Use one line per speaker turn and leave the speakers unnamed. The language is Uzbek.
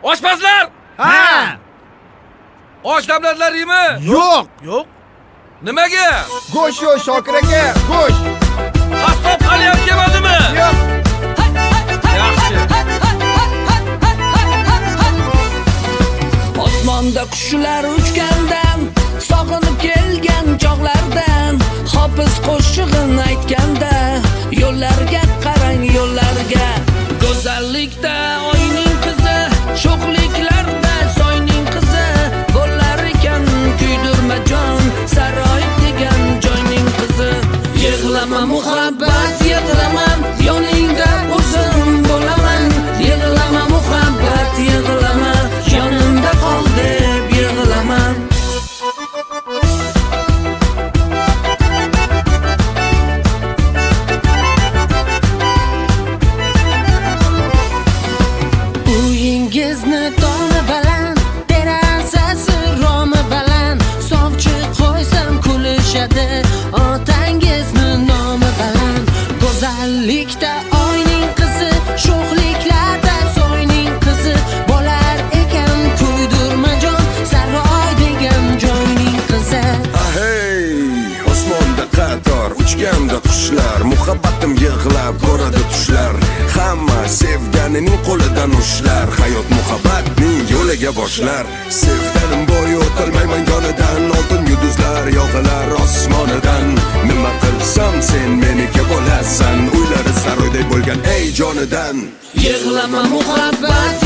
Oshpazlar!
Ha!
Osh damladilaringmi?
Yo'q!
Yo'q.
Nimaga?
Go'sht yo'q, Shokir aka, go'sht.
Qassob hali ham kelmadimi?
Yo'q.
Yaxshi.
Osmonda qushlar uchgandan, sog'inib kelgan chog'lardan, hofiz qo'shig'in aytganda, yo'llarga qarang, yo'llarga. Go'zallikda oyning qizi, sho'xliklarda soyning qizi, bo'lar ekan kuydirmajon, saroy degan joyning qizi. Yig'lama muhabbat, yig'lama, yoningda o'zim bo'laman. Yig'lama muhabbat, yig'lama, yonimda qol deb yig'lama. Uyingizni tomi baland, derazasi romi baland, sovchi qo'ysam kulishadi, otangizni nomi baland. Go'zallikda oyning qizi, sho'xliklarda soyning qizi, bo'lar ekan kuydirmajon, saroy degan joyning qizi.
Ahey, osmonda qator uchganda qushlar, muhabbatim yig'lab ko'radi tushlar. Hamma sevganining qo'lidan ushlar, hayot muhabbatning yo'liga boshlar. Sevganim bo'yi o'tolmayman yonidan, oltin yulduzlar yog'ilar osmonidan. Nima qilsam sen meniki bo'lasan, uylari saroyday bo'lgan ey jonidan.
Yig'lama muhabbat.